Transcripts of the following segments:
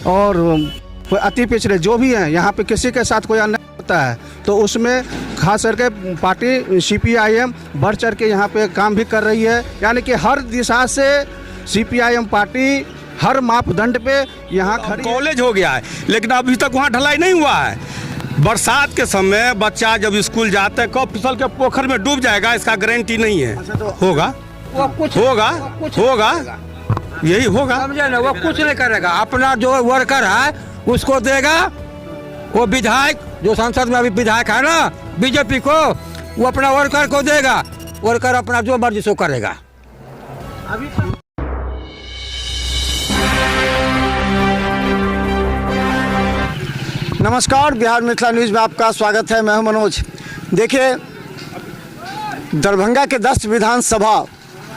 और अति पिछड़े जो भी हैं, यहाँ पे किसी के साथ कोई अन्याय होता है तो उसमें खास करके पार्टी सीपीआईएम बढ़ चढ़ के यहाँ पे काम भी कर रही है। यानी कि हर दिशा से सीपीआईएम पार्टी हर मापदंड पे यहाँ खड़ी। कॉलेज हो गया है, लेकिन अभी तक वहाँ ढलाई नहीं हुआ है। बरसात के समय बच्चा जब स्कूल जाते हैं, कब फिसल के पोखर में डूब जाएगा, इसका गारंटी नहीं है। अच्छा, तो होगा वो कुछ होगा कुछ होगा, यही होगा। समझे ना, वो कुछ नहीं करेगा। अपना जो वर्कर है उसको देगा। वो विधायक जो संसद में अभी विधायक है ना बीजेपी को, वो अपना वर्कर को देगा, वर्कर अपना जो मर्जी सो करेगा। नमस्कार, बिहार मिथिला न्यूज़ में आपका स्वागत है। मैं हूं मनोज। देखिए, दरभंगा के 10 विधानसभा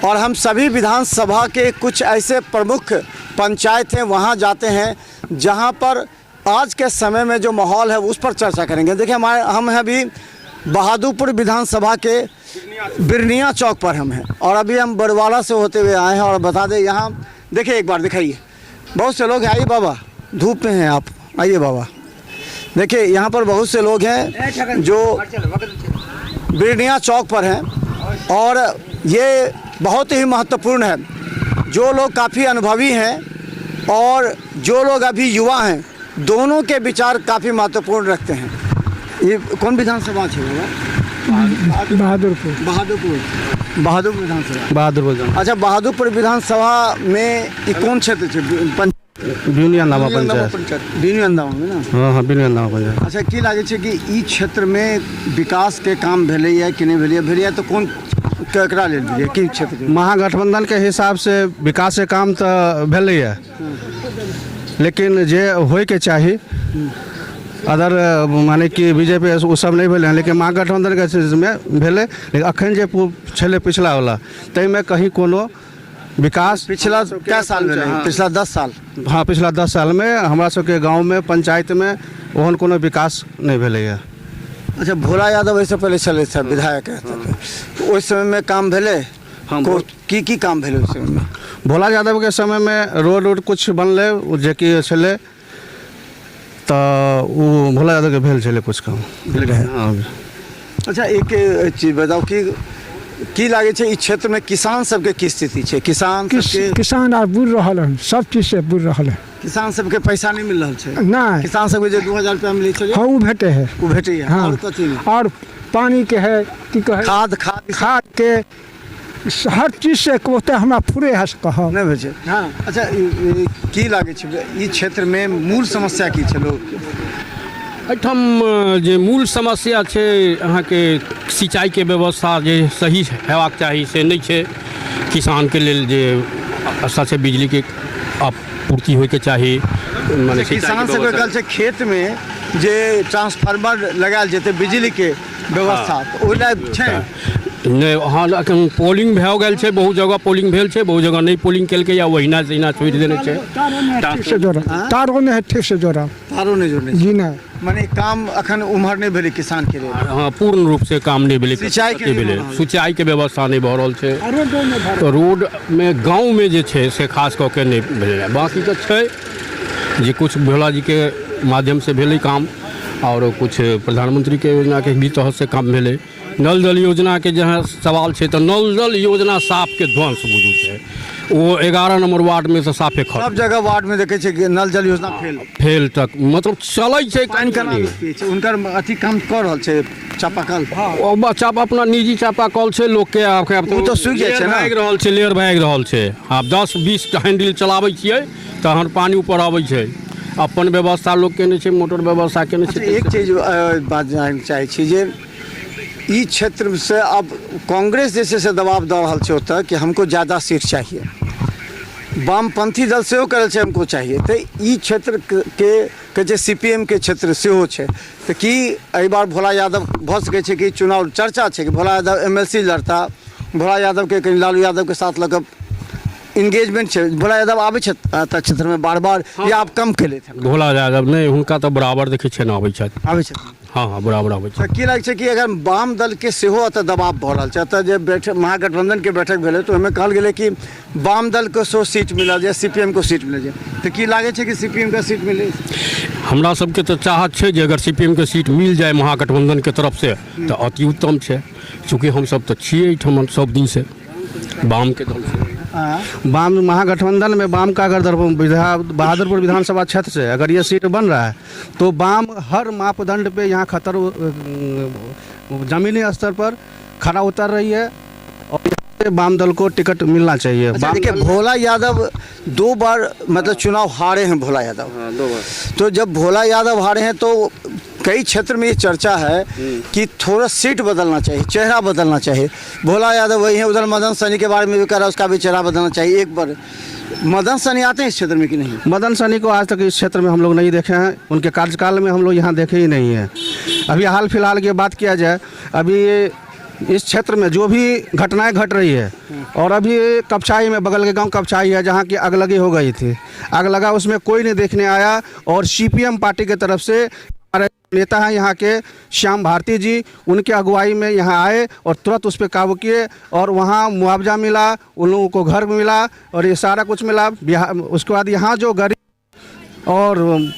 और हम सभी विधानसभा के कुछ ऐसे प्रमुख पंचायत हैं, वहां जाते हैं जहां पर आज के समय में जो माहौल है उस पर चर्चा करेंगे। देखिए, हमारे हम हैं अभी बहादुरपुर विधानसभा के बिरनिया चौक पर हम हैं और अभी हम बरवाला से होते हुए आए हैं। और बता दें, यहाँ देखिए, एक बार दिखाइए, बहुत से लोग हैं। आइए बाबा, धूप में हैं आप, आइए बाबा। देखिए, यहाँ पर बहुत से लोग हैं जो बिरनिया चौक पर हैं और ये बहुत ही महत्वपूर्ण है। जो लोग काफ़ी अनुभवी हैं और जो लोग अभी युवा हैं, दोनों के विचार काफ़ी महत्वपूर्ण रखते हैं। ये कौन विधानसभा है बाबा? बहादुरपुर। बहादुरपुर, बहादुरपुर विधानसभा। बहादुर। अच्छा, बहादुरपुर विधानसभा में ई कोन क्षेत्र छै? बिनिया नामा पंचायत। बिनु अंदामा में ना? हाँ हाँ, बिनिया नामा पंचायत। अच्छा, की लागै छै कि ई क्षेत्रमे विकास के काम भेलैए कि नहि भेलैए? भेलैए तऽ कोन केकरा लेल भेलैए, की क्षेत्र के? महागठबंधन के हिसाब से विकास के काम तऽ भेलैए, लेकिन जे होइके चाही अदर माने कि बीजेपी ओ सब नहि भेलै हँ, लेकिन महागठबंधन के चीजमे भेलै। लेकिन अखन जे छलै पिछला वाला, ताहिमे कहीं कोनो विकास पिछला कै साल भेलै? पिछला 10 साल? हाँ, पिछला 10 सालमे हमरा सबके गाँवमे पंचायतमे ओहन कोनो विकास नहि भेलैए। अच्छा, भोला यादव एहिसँ पहिले छलै सर विधायक, तऽ ओहि समयमे काम भेलै? हाँ, की की काम भेलै ओहि समयमे? भोला यादवके समयमे रोड उड किछु बनलै, ओ जेकि छलै तऽ ओ भोला यादवके भेल छलै किछु काम। भेल रहै। हाँ। अच्छा, एक चीज बताउ कि की लागै छै, ई क्षेत्रमे किसान सबके की स्थिति छै? किसान सबके किसान आर बुड़ि रहल हन, सब चीज से बुड़ि रहल हन। किसान सबके पैसा नहि मिल रहल छै? नहि। किसान सबके जे 2000 रुपया मिलै छलै? हाँ, ओ भेटे है। ओ भेटैया? हाँ। आओर कथी? और पानी के है, की कहै खाद, खाद? खाद के, हर चीज से ओते हमरा फुरे है से कहब। नहि होइ छै। हाँ। अच्छा, ई की लागै छै, ई क्षेत्रमे मूल समस्या की छै लोक एहिठाम जे मूल समस्या छै अहाँके, सिंचाइके व्यवस्था जे सही हेबाक चाही से नहि छै। किसानके लेल जे अच्छा छै, बिजलीके आपूर्ति होइके चाही, मने सिंचाइके किसान सबके व्यवस्था। कहल छै खेतमे जे ट्रांसफार्मर लगायल जेतै, बिजलीके व्यवस्था, तऽ ओहि लए छै? नहि, अहाँ एखन पोलिंग भए गेल छै, बहुत जगह पोलिंग भेल छै, बहुत जगह नहि पोलिंग केलकै या ओहिना तहिना छोड़ि देने छै। तारो नहि है ठीक से जोड़ल, तारो नहि है ठीक से जोड़ल। तारो नहि जोड़ने छै? जी नहि। मने काम अखन उम्हर नहि भेलै किसानके लेल? हँ, पूर्ण रूपसँ काम नहि भेलै। सिंचाइके नहि भेलै। नहि भऽ रहल। सिंचाइके व्यवस्था नहि भऽ रहल छै। रोडो नहि भरल। तऽ रोडमे गाँवमे जे छै से खास कऽ के नहि भेलै। बाँकी तऽ छै जे किछु भोला जीके माध्यमसँ भेलै काम, आओर किछु प्रधानमन्त्रीके योजनाके भी तहतसँ काम भेलै। नल जल योजनाके जहाँ सवाल छै तऽ नल जल योजना साफके ध्वंस बुझू छै। ओ 11 नम्बर वार्डमे से साफे खत्म। सब जगह वार्डमे देखै छै कि नल जल योजना फेल। फेल तक मतलब चलै छै। पानि केना लोक पियै छै? हुनकर अथी काम कऽ रहल छै चापाकल? ओ बच्चा अपना निजी चापाकल छै लोकके आब। ओ तऽ सूखि जाइ छै ने? भागि रहल छै, लेयर भागि रहल छै। आब 10-20 हैंडल चलाबै छियै तहन पानि ऊपर अबै छै। अपन व्यवस्था लोक केने छै, मोटर व्यवस्था केने अच्छा, छै। एक चीज बात जानय चाहै छी जे ई क्षेत्रसँ अब कांग्रेस जे छै से दबाव दऽ रहल छै ओतऽ कि हमको ज़्यादा सीट चाहिए, वामपंथी दल सेहो कऽ रहल छै हमको चाहिए, तऽ ई क्षेत्र के कहै छै सीपीएम के क्षेत्र सेहो छै, तऽ की एहि बार भोला यादव भऽ सकै छै कि चुनाव चर्चा छै कि भोला यादव एमएलसी लड़ता, भोला यादवके कनि लालू यादवके साथ लऽ कऽ इंगेजमेंट छै? भोला यादव आबै छथि एतऽ क्षेत्रमे बार बार या आब कम केलथि? भोला यादव नहि, हुनका तऽ बराबर देखै छियनि आबै छथि। आबै छथिन? हँ हँ, बराबर आबै छथि। तऽ की लागै छै कि अगर वाम दलके सेहो एतऽ दबाव भऽ रहल छै? एतऽ जे बैठक महागठबंधनके बैठक भेलै तऽ ओहिमे कहल गेलै कि वाम दलके सेहो सीट मिलल जाय, सी पी एम को सीट मिलल जाय, तऽ की लागै छै कि सी पी एम के सीट मिलै? हमरा सबके तऽ चाहत छै जे अगर सी पी एम के सीट मिल जाय महागठबंधनके तरफसँ तऽ अति उत्तम छै। चूँकि हमसब तऽ छियै एहिठाम सब दिनसँ वामके दलसँ। वाम महागठबंधन में वाम का अगर बहादुरपुर विधानसभा क्षेत्र से अगर ये सीट बन रहा है तो वाम हर मापदंड पे यहाँ खतर जमीनी स्तर पर खरा उतर रही है और यहाँ से वाम दल को टिकट मिलना चाहिए। अच्छा, वाम देखिए दल- भोला यादव दो बार मतलब चुनाव हारे हैं भोला यादव। दो बार। तो जब भोला यादव हारे हैं तो कई क्षेत्र में ये चर्चा है कि थोड़ा सीट बदलना चाहिए, चेहरा बदलना चाहिए। भोला यादव वही है, उधर मदन सनी के बारे में भी कह रहा है उसका भी चेहरा बदलना चाहिए। एक बार मदन सनी आते हैं इस क्षेत्र में कि नहीं? मदन सनी को आज तक इस क्षेत्र में हम लोग नहीं देखे हैं, उनके कार्यकाल में हम लोग यहाँ देखे ही नहीं हैं। अभी हाल फिलहाल की बात किया जाए, अभी इस क्षेत्र में जो भी घटनाएं घट रही है और अभी कपछाई में बगल के गांव कपछाई है जहां की अगलगी हो गई थी, आग लगा, उसमें कोई नहीं देखने आया और सीपीएम पार्टी के तरफ से हमारे नेता हैं यहाँ के श्याम भारती जी, उनके अगुवाई में यहाँ आए और तुरंत उस पर काबू किए और वहाँ मुआवजा मिला, उन लोगों को घर मिला और ये सारा कुछ मिला। बिहार उसके बाद यहाँ जो गरीब और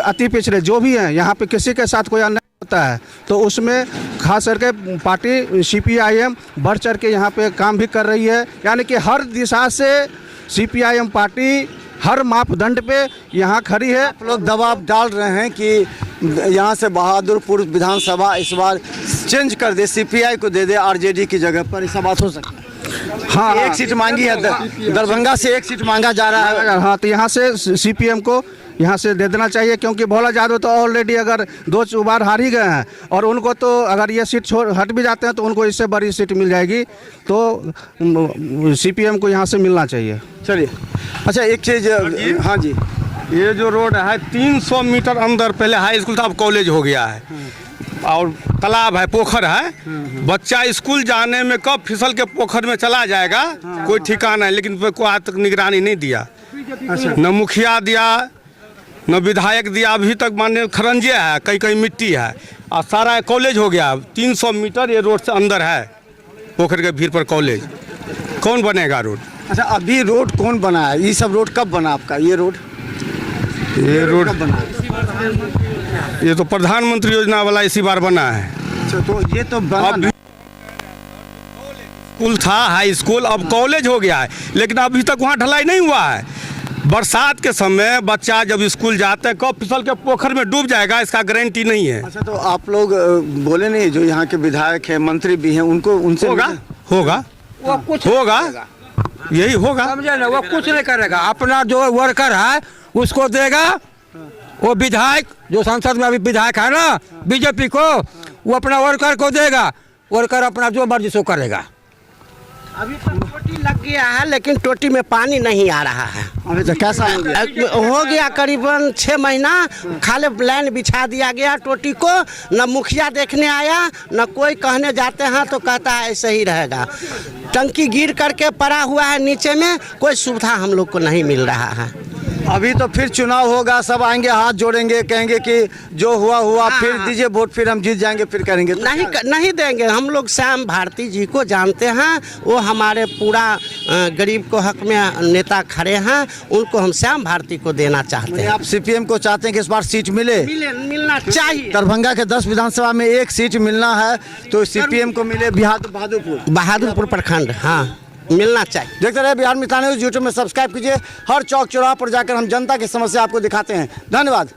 अति पिछड़े जो भी हैं, यहाँ पे किसी के साथ कोई अन्याय होता है तो उसमें खास करके पार्टी सीपीआईएम बढ़ चढ़ के यहाँ पे काम भी कर रही है। यानी कि हर दिशा से सीपीआईएम पार्टी हर मापदंड पे यहाँ खड़ी है। आप लोग दबाव डाल रहे हैं कि यहाँ से बहादुरपुर विधानसभा इस बार चेंज कर दे, सीपीआई को दे दे आरजेडी की जगह पर, ऐसा बात हो सकता है? हाँ, एक सीट मांगी है, दरभंगा से एक सीट मांगा जा रहा है। हाँ, तो यहाँ से सीपीएम को यहाँ से दे देना चाहिए, क्योंकि भोला यादव तो ऑलरेडी अगर दो बार हार ही गए हैं और उनको तो अगर ये सीट छोड़ हट भी जाते हैं तो उनको इससे बड़ी सीट मिल जाएगी, तो सीपीएम को यहाँ से मिलना चाहिए। चलिए, अच्छा एक चीज़, हाँ जी, ये जो रोड है 300 मीटर अंदर पहले हाई स्कूल था, अब कॉलेज हो गया है और तालाब है, पोखर है। बच्चा स्कूल जाने में कब फिसल के पोखर में चला जाएगा कोई ठिकाना है, लेकिन कोई आज तक निगरानी नहीं दिया, न मुखिया दिया न विधायक दिया। अभी तक माननीय खरंजे है, कहीं कहीं मिट्टी है और सारा कॉलेज हो गया। 300 मीटर ये रोड से अंदर है, पोखर के भीड़ पर कॉलेज, कौन बनेगा रोड? अच्छा, अभी रोड कौन बना है? ये सब रोड कब बना आपका ये रोड? ये रोड कब बना? ये तो प्रधानमंत्री योजना वाला इसी बार बना है। अच्छा, तो ये तो बना अब स्कूल था हाई स्कूल, अब कॉलेज हो गया है, लेकिन अभी तक वहाँ ढलाई नहीं हुआ है। बरसात के समय बच्चा जब स्कूल जाते हैं कब फिसल के पोखर में डूब जाएगा इसका गारंटी नहीं है। अच्छा, तो आप लोग बोले नहीं, जो यहाँ के विधायक हैं, मंत्री भी हैं, उनको उनसे होगा होगा वो कुछ होगा, यही होगा। समझे ना, वो कुछ नहीं करेगा। अपना जो वर्कर है उसको देगा, वो विधायक जो संसद में अभी विधायक है ना बीजेपी को, वो अपना वर्कर को देगा, वर्कर अपना जो मर्जी सो करेगा। अभी तो टोटी लग गया है लेकिन टोटी में पानी नहीं आ रहा है। अभी तो कैसा हो गया? हो गया करीबन 6 महीना, खाली लाइन बिछा दिया गया टोटी को, न मुखिया देखने आया न कोई कहने जाते हैं तो कहता है ऐसे ही रहेगा। टंकी गिर करके पड़ा हुआ है नीचे में, कोई सुविधा हम लोग को नहीं मिल रहा है। अभी तो फिर चुनाव होगा, सब आएंगे, हाथ जोड़ेंगे, कहेंगे कि जो हुआ हुआ, फिर दीजिए वोट, फिर हम जीत जाएंगे, फिर करेंगे। तो नहीं नहीं देंगे हम लोग। श्याम भारती जी को जानते हैं, वो हमारे पूरा गरीब को हक में नेता खड़े हैं, उनको हम श्याम भारती को देना चाहते हैं। आप सीपीएम को चाहते हैं कि इस बार सीट मिले? मिलना चाहिए। दरभंगा के 10 विधानसभा में एक सीट मिलना है तो सीपीएम को मिले बहादुरपुर, बहादुरपुर प्रखंड, हाँ मिलना चाहिए। देखते रहे बिहार मिथिला न्यूज, यूट्यूब में सब्सक्राइब कीजिए। हर चौक चौराहा पर जाकर हम जनता की समस्या आपको दिखाते हैं। धन्यवाद।